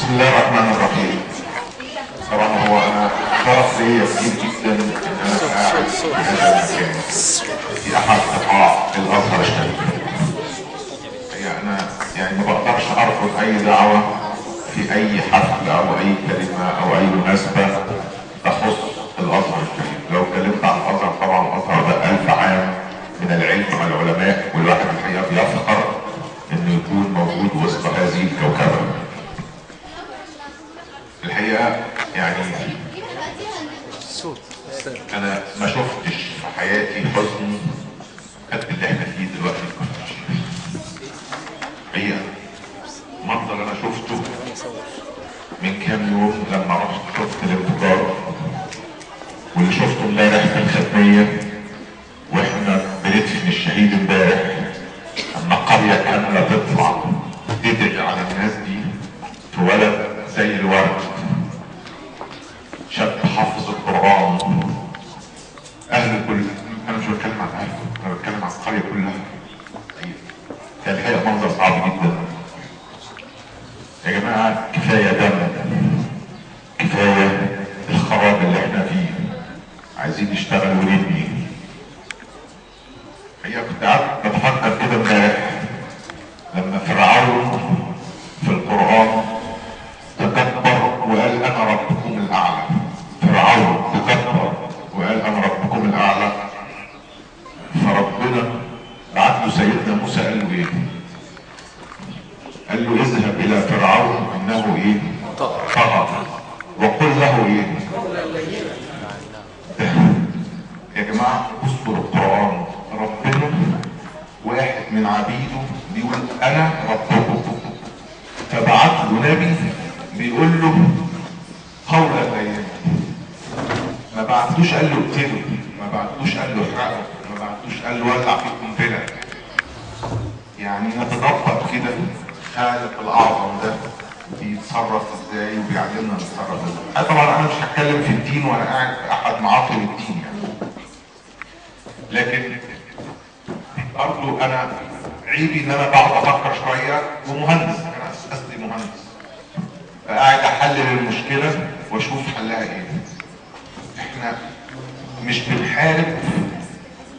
بسم الله الرحمن الرحيم. طبعا هو انا شرف ليا كبير جدا ان انا قاعد في هذا المكان في احد قطاع الازهر الشريف. الحقيقة انا يعني ما بقدرش ارفض اي دعوه في اي حفل او اي كلمة او اي مناسبة تخص الازهر الشريف. لو اتكلمت عن الازهر، طبعا الازهر ده 1000 عام من العلم والعلماء، والواحد الحقيقة بيفخر انه يكون موجود وسط هذه الكوكبه. الحقيقة يعني انا ما شفتش في حياتي حزن قد اللي احنا فيه دلوقتي في كفر الشيخ. الحقيقة المنظر اللي انا شفته من كام يوم لما رحت شفت الانفجار، واللي شفته امبارح في الختميه واحنا بندفن الشهيد امبارح، اما قرية كاملة تطلع تدعي على الناس دي في ولد زي الورد، شاب حافظ القرآن، أهل كل، أنا مش بتكلم عن أهله، أنا بتكلم عن القرية كلها. كان الحقيقة منظر صعب جدا. يا جماعة كفاية دم، كفاية الخراب اللي احنا فيه، عايزين نشتغل ونبني. الحقيقة كنت قاعد بتفكر كده امبارح لما فرعون في القرآن تكبر وقال انا ربكم الاعلى. فرعون تكبر وقال انا ربكم الاعلى، فربنا بعت له سيدنا موسى قال له ايه؟ قال له اذهب الى فرعون انه ايه؟ طغى، وقل له ايه؟ يا جماعة بصوا للقران، ربنا واحد من عبيده بيقول انا ربكم، فبعت له نبي بيقول له قولا لينا. ما بعتلوش قال له اقتله، ما بعتلوش قال له احرقه، ما بعتلوش قال له ولع فيه قنبلة. يعني نتدبر كده خالق الاعظم ده بيتصرف ازاي وبيعلمنا نتصرف ازاي. طبعا انا مش هتكلم في الدين وانا قاعد في احد معاقل الدين يعني، لكن برضه انا عيبي ان انا بقعد افكر شوية، ومهندس، انا اصلي مهندس، فقاعد احلل المشكلة واشوف حلها ايه. احنا مش بنحارب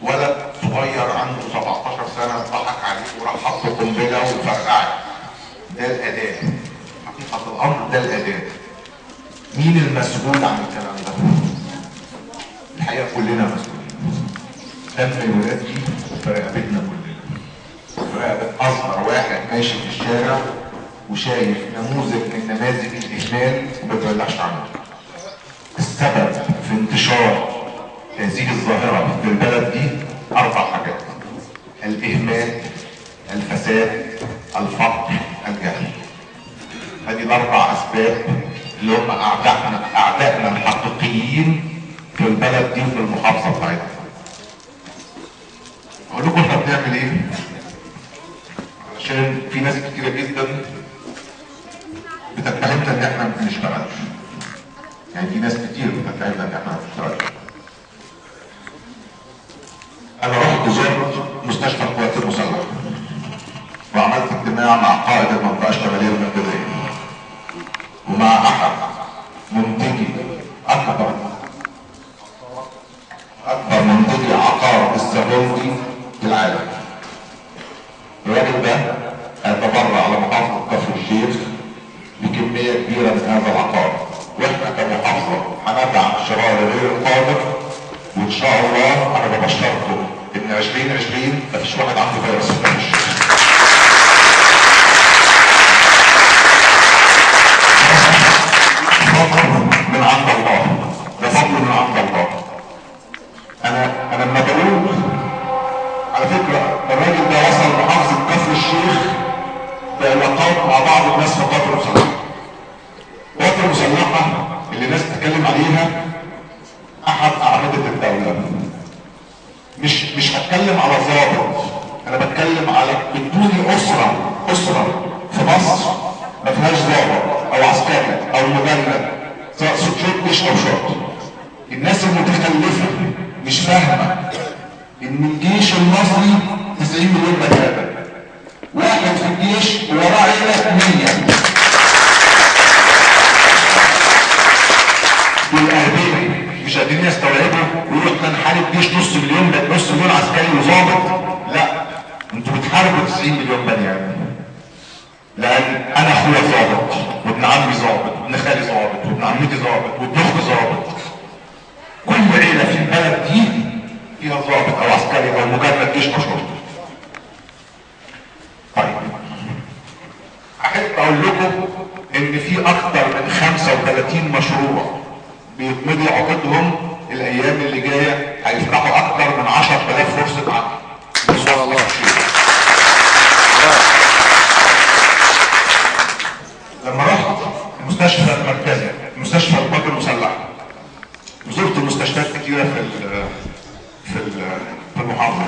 ولد صغير عنده 17 سنة اتضحك عليه وراح حط قنبلة وفرقعت. ده الاداة، حقيقة الامر ده الاداة. مين المسؤول عن الكلام ده؟ الحقيقة كلنا مسؤولين. دم الولاد دي في رقبتنا كلنا، في رقبة اصغر واحد ماشي في الشارع وشايف نموذج من نماذج الاهمال وما بيبلغش عنه. السبب في انتشار هذه الظاهرة في البلد دي 4 حاجات: الاهمال، الفساد، الفقر، الجهل. هذه ال4 اسباب اللي هم اعدائنا الحقيقيين في البلد دي وفي المحافظة بتاعتنا. اقول لكم احنا بنعمل ايه؟ عشان في ناس كتيرة جدا بتتهمنا ان احنا ما بنشتغلش. يعني في ناس كتير بتتهمنا ان احنا ما بنشتغلش. انا رحت زرت مستشفى القوات المسلحة وعملت اجتماع مع قائد المنطقة الشمالية المركزية ومع احد منتجي اكبر منتجي عقار السعودي في العالم. الراجل ده هيتبرع على محافظة كفر الشيخ بكمية كبيرة من هذا العقار، واحنا كمحافظه هندعم شراء غير القادر، وان شاء الله انا ببشركم ان 2020 مفيش واحد عنده فيروس في كفر الشيخ. فضل من عند الله، ده فضل من عند الله. انا لما بقول على فكرة الراجل ده وصل محافظة كفر الشيخ بعلاقات مع بعض الناس في القوات المسلحة. القوات المسلحة اللي الناس بتتكلم عليها احد اعمدة الدولة. مش هتكلم على ضابط، انا بتكلم على بدوني اسره في مصر ما فيهاش ضابط او عسكري او مجند، سواء جيش او شرطه. الناس المتخلفه مش فاهمه ان الجيش المصري 90 مليون بني ادم، واحد في الجيش وراه عيله 100. لان انا اخويا ظابط، وابن عمي ظابط، وابن خالي ظابط، وابن عمتي ظابط، وابن اختي ظابط. كل عيله في البلد دي فيها ظابط او عسكري او مجند جيش او شرطه. طيب احب اقول لكم ان في اكتر من 35 مشروع بيتمضي عقدهم الايام اللي جاية، هيفتحوا اكتر من 10,000 فرصة عمل. ما شاء الله. لما رحت المستشفى المركزي، مستشفى القوات المسلحة، وزرت مستشفيات كتيرة في المحافظة،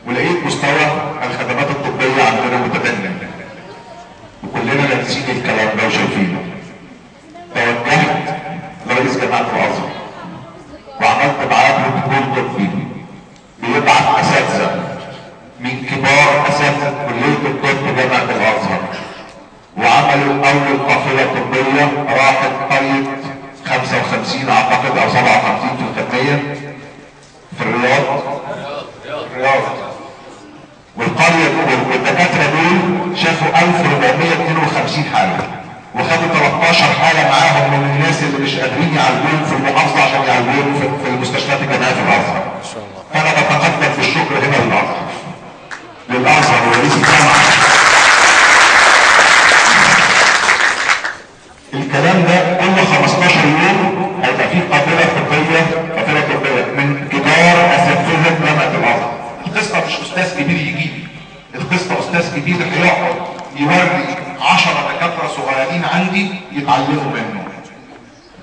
ولقيت مستوى الخدمات الطبية عندنا متدني، وكلنا لابسين الكلام ده وشايفينه. توجهت لرئيس جامعه الازهر وعملت معاه بروتوكول طبي بيبعت اساتذة من كبار اساتذة كليه الطب جامعه الازهر، وعملوا اول قافله طبية راحت قرية 55 اعتقد او 57 في الختميه في الرياض. والقريه والدكاتره دول شافوا 1452 حاله، وخدوا 13 حاله معاهم من الناس اللي مش قادرين يعالجوهم في المحافظة عشان يعالجوهم في المستشفيات الجامعية في الازهر. فانا بتقدم بالشكر هنا للازهر، للازهر ورئيس الجامعة. الكلام ده كل 15 يوم هيبقى فيه قافله طبية، قافله طبية من كبار اساتذة جامعه الازهر. القصة مش استاذ كبير يجي لي، القصة استاذ كبير هيقعد يوري 10 دكاترة صغيرين عندي يتعلموا منه.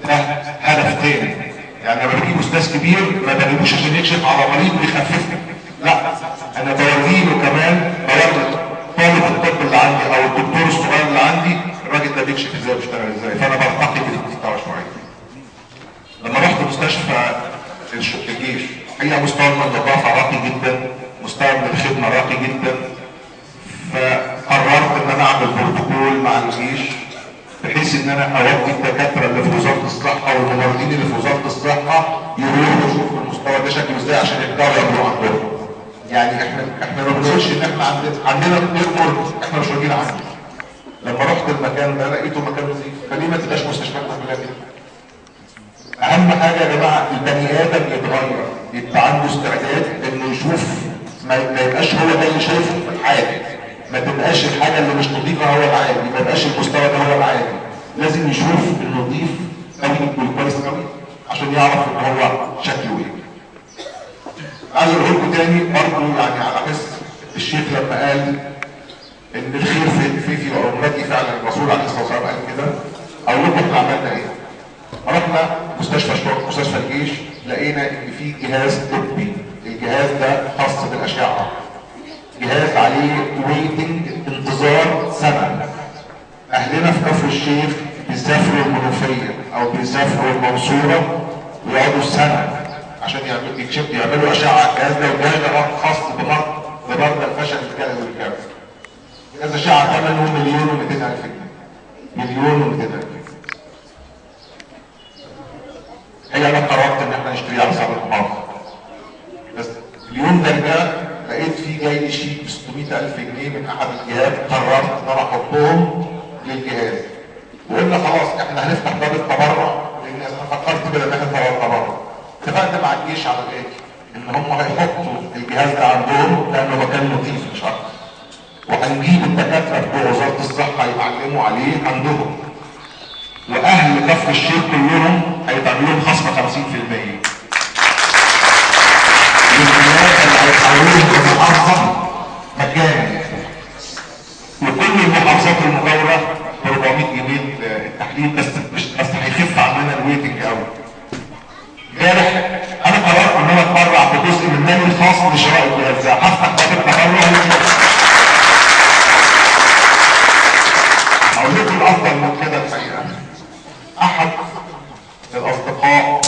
ده هدف تاني. يعني لما بجيب استاذ كبير ما بجيبوش عشان يكشف على مريض ويخففه، لا، انا بوريله كمان، بوري طالب الطب اللي عندي او الدكتور الصغير اللي عندي الراجل ده بيكشف ازاي وبيشتغل ازاي، فانا برتقي بالمستوى شوية. لما رحت مستشفى الجيش، الحقيقة مستوى من النظافة راقي جدا، مستوى من الخدمة راقي جدا. فقررت ان انا اعمل بروتوكول مع الجيش بحيث ان انا اودي الدكاترة اللي في وزارة الصحة والممرضين اللي في وزارة الصحة يروحوا يشوفوا المستوى ده شكله ازاي عشان يقدروا يعملوه عندهم. يعني احنا ما بنقولش ان احنا عندنا دكتور، احنا مش راضيين عنه. لما رحت المكان ده لقيته مكان نظيف، فليه ما تبقاش مستشفياتنا كلها كده؟ اهم حاجة يا جماعة البني ادم يتغير، يبقى عنده استعداد انه يشوف، ما يبقاش هو ده اللي شايفه في الحاجة، ما تبقاش الحاجة اللي مش نظيفة هو العادي، ما يبقاش المستوى ده هو العادي، لازم يشوف النظيف قوي والكويس قوي عشان يعرف ان هو شكله ايه. عايز اقول لكم تاني برضه، يعني على حس الشيخ لما قال ان الخير في امتي، فعلا الرسول عليه الصلاة والسلام قال كده. اقول لكم احنا عملنا ايه؟ رحنا مستشفى الشرطة، مستشفى الجيش، لقينا ان في جهاز طبي، الجهاز ده خاص بالاشعه، جهاز عليه waiting انتظار سنة. اهلنا في كفر الشيخ بيسافروا المنوفية او بيسافروا المنصورة ويقعدوا سنة عشان يعملوا اشعه على الجهاز ده، والجهاز ده خاص بمرضى الفشل الكلوي والكبد. جهاز اشعه ثمنه 1,200,000 جنيه. 1,200,000 جنيه. هي انا قررت ان احنا نشتريها على حساب المحافظة. بس اليوم ده رجعت لقيت في جاي لي شيك ب 600,000 جنيه من احد الجهات، قررت ان انا احطهم للجهاز. وقلنا خلاص احنا هنفتح باب التبرع، لان انا فكرت كده ان احنا نفتح باب التبرع. اتفقت مع الجيش على الاتي، ان هم هيحطوا الجهاز ده عندهم لانه مكان لطيف مش اكتر. وهنجيب الدكاترة بتوع وزارة الصحة يتعلموا عليه عندهم. واهل كفر الشيخ كلهم هيتعمل لهم خصم 50%. للناس اللي هيتحولوا في المحافظة مجاني. وكل المحافظات المجاورة ب 400 جنيه التحليل، بس هيخف عننا ال waiting قوي. امبارح انا قررت ان انا اتبرع بجزء من مالي الخاص لشراء الجهاز ده، هفتح باب التبرع. هقول لكم الافضل من كده الحقيقة. احد الاصدقاء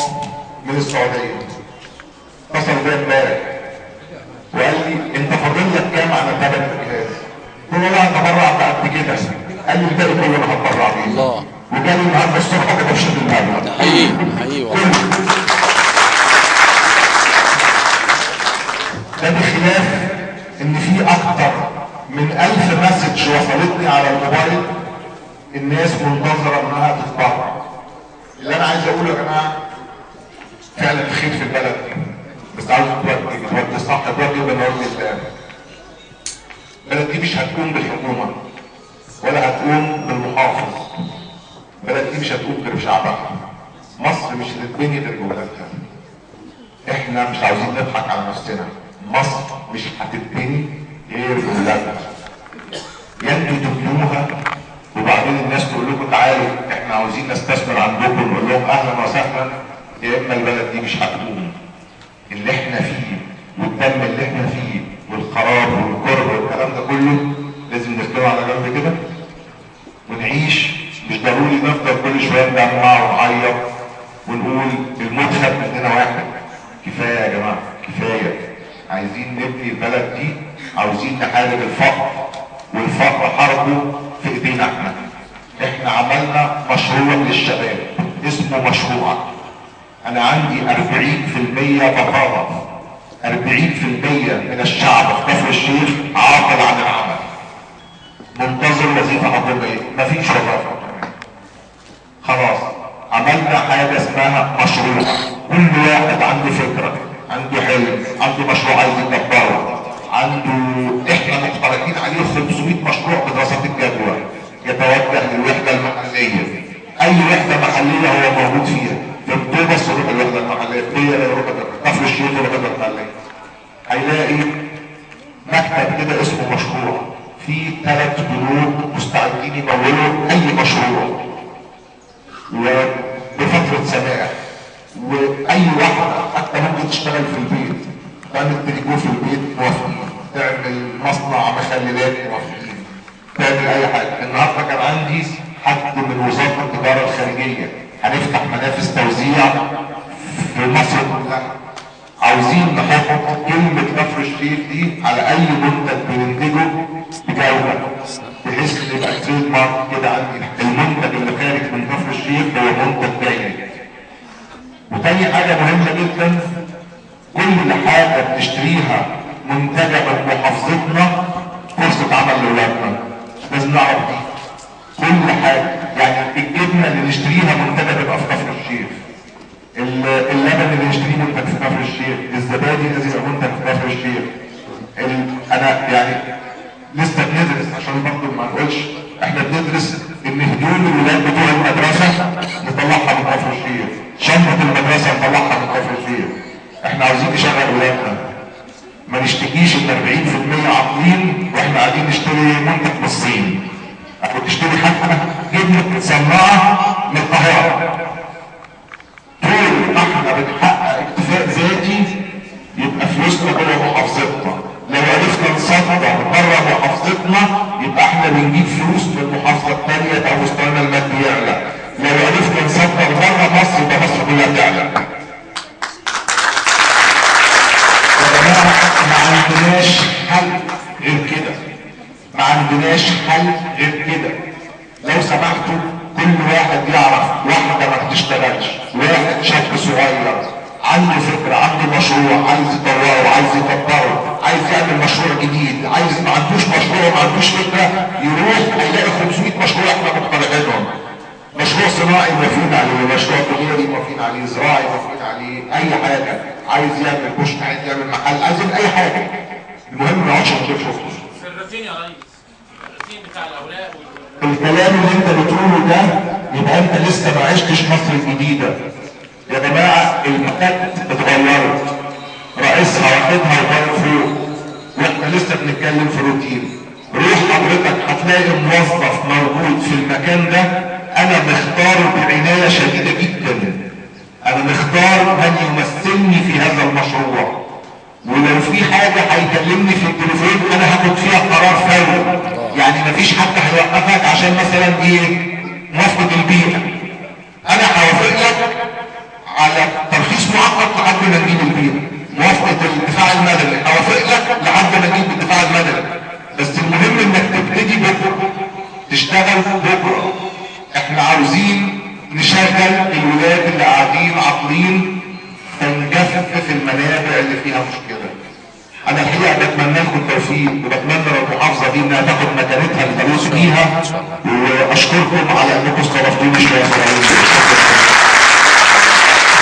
من السعودية اتصل بيا امبارح وقال لي انت فاضل لك كام على ثمن الجهاز؟ قلت له لا اتبرع بقد كده. قال لي الباقي كله انا هتبرع بيه. الله. وجالي النهارده الصبح كده بشد المبلغ. ده حقيقي حقيقي والله. ده بخلاف ان في اكتر من من 1000 message وصلتني على الموبايل، الناس منتظره انها تتبرع. اللي انا عايز اقوله يا جماعة، فعلا الخير في البلد دي، بس عاوز توجه صح، توجه بما يرضي الله. البلد دي مش هتقوم بالحكومة ولا هتقوم بالمحافظ، البلد دي مش هتقوم غير بشعبها. مصر مش هتتبني غير بولادها. احنا مش عاوزين نضحك على نفسنا، مصر مش هتتبني غير بولادها. يا انتوا تبنوها وبعدين الناس تقول لكم تعالوا احنا عاوزين نستثمر عندكم، نقول لهم اهلا وسهلا، يا اما البلد دي مش هتقوم. اللي احنا فيه والدم اللي احنا فيه والخراب والكره والكلام ده كله لازم نركنه على جنب كده ونعيش. مش ضروري نفضل كل شوية ندمع ونعيط ونقول الموت خد مننا واحد. كفاية يا جماعة، كفاية. عايزين نبني البلد دي، عاوزين نحارب الفقر، والفقر حربه في ايدينا احنا. احنا عملنا مشروع للشباب اسمه مشروعك. انا عندي 40% بطاله، 40% من الشعب في كفر الشيخ عاطل عن العمل، منتظر وظيفة حكومية، مفيش وظيفة حكومية. خلاص عملنا حاجة اسمها مشروع، كل واحد عنده فكرة، عنده حلم، عنده مشروع عايز يكبره، عنده، احنا مقترحين عليه 500 مشروع بدراسات الجدوى، يتوجه للوحدة المحلية، اي وحده محليه هو موجود فيها، في اكتوبر يروح الوحدة المحلية، في يروح كفر الشيخ يروح الوحدة المحلية. هيلاقي مكتب كده اسمه مشروع، فيه 3 بنوك مستعدين يمولوا اي مشروع وبفتره سماح، واي واحدة حتى ممكن تشتغل في البيت، تعمل تريكو في البيت موافقين، تعمل مصنع مخللات موافقين، تعمل اي حاجة. النهارده كان عندي حد من وزارة التجارة الخارجية، هنفتح منافذ توزيع في مصر كلها. عاوزين نحط كلمة كفر الشيخ دي على اي منتج بننتجه بجوده، بحيث ان يبقى تريد مارك كده عندي، المنتج اللي خارج من كفر الشيخ هو منتج جيد. وتاني حاجة مهمة جدا، كل حاجة بنشتريها منتجه من محافظتنا فرصة عمل لاولادنا، لازم نعرف دي. كل حاجة، يعني الجبنة اللي نشتريها منتجه تبقى في كفر الشيخ، اللبن اللي نشتريه منتج في كفر الشيخ، الزبادي لازم يبقى منتج في كفر الشيخ. انا يعني لسه بندرس، عشان برضه ما نقولش احنا بندرس ان هدوم الولاد بتوع المدرسة نطلعها من كفر الشيخ، شنطه المدرسة نطلعها من كفر الشيخ. احنا عاوزين نشغل ولادنا، ما نشتكيش ان 40% عاطلين واحنا قاعدين نشتري منتج من الصين، او تشتري حتى جبنه متصنعه من القاهرة. طول ما احنا بنحقق اكتفاء ذاتي يبقى فلوسنا جوه محافظتنا، لو عرفنا نصدر بره محافظتنا يبقى احنا بنجيب فلوس من المحافظة الثانية، يبقى مستوانا المادي يعلى. لو عرفنا نصدر بره مصر يبقى مصر كلها تعلى. يا جماعة ما عندناش حل غير كده، ما عندناش حل غير كده. لو سمحتوا كل واحد يعرف واحدة ما بتشتغلش، واحد شاب صغير عنده فكرة، عنده مشروع عايز يطوره، عايز يكبره، عايز يعمل مشروع جديد، عايز ما عندوش مشروع وما عندوش فكرة، يروح هيلاقي 500 مشروع احنا مقترحينهم. مشروع صناعي موافقين عليه، مشروع تجاري موافقين عليه، زراعي موافقين عليه، اي حاجة، عايز يعمل كشك، عايز يعمل محل، عايز يعمل اي حاجة. المهم ما يقعدش من غير شغل. في الروتين يا ريس، الروتين بتاع الاوراق الكلام اللي انت بتقوله ده يبقى انت لسه ما عشتش مصر الجديدة. يا جماعة المكات اتغيرت، رئيسها واخدها وطالع فوق، واحنا لسه بنتكلم في روتين. روح حضرتك هتلاقي موظف موجود في المكان ده انا مختاره بعناية شديدة جدا، انا مختار من يمثلني في هذا المشروع، ولو في حاجة هيكلمني في التليفون انا هاخد فيها قرار فوري. يعني مفيش حد هيوقفك عشان مثلا ايه موافقة البيئة، انا هوافق لك على ترخيص معقد لحد ما نجيب البيئة، موافقة الدفاع المدني هوافق لك لحد ما نجيب الدفاع المدني، بس المهم انك تبتدي بكره، تشتغل بكره. احنا عاوزين نشغل الولاد اللي قاعدين عاطلين، فنجفف المنابع اللي فيها مشكلة. انا الحقيقة بتمنى لكم التوفيق، وبتمنى للمحافظة دي انها تاخد مكانتها اللي تليق بيها، واشكركم على انكم استضفتوني شوية.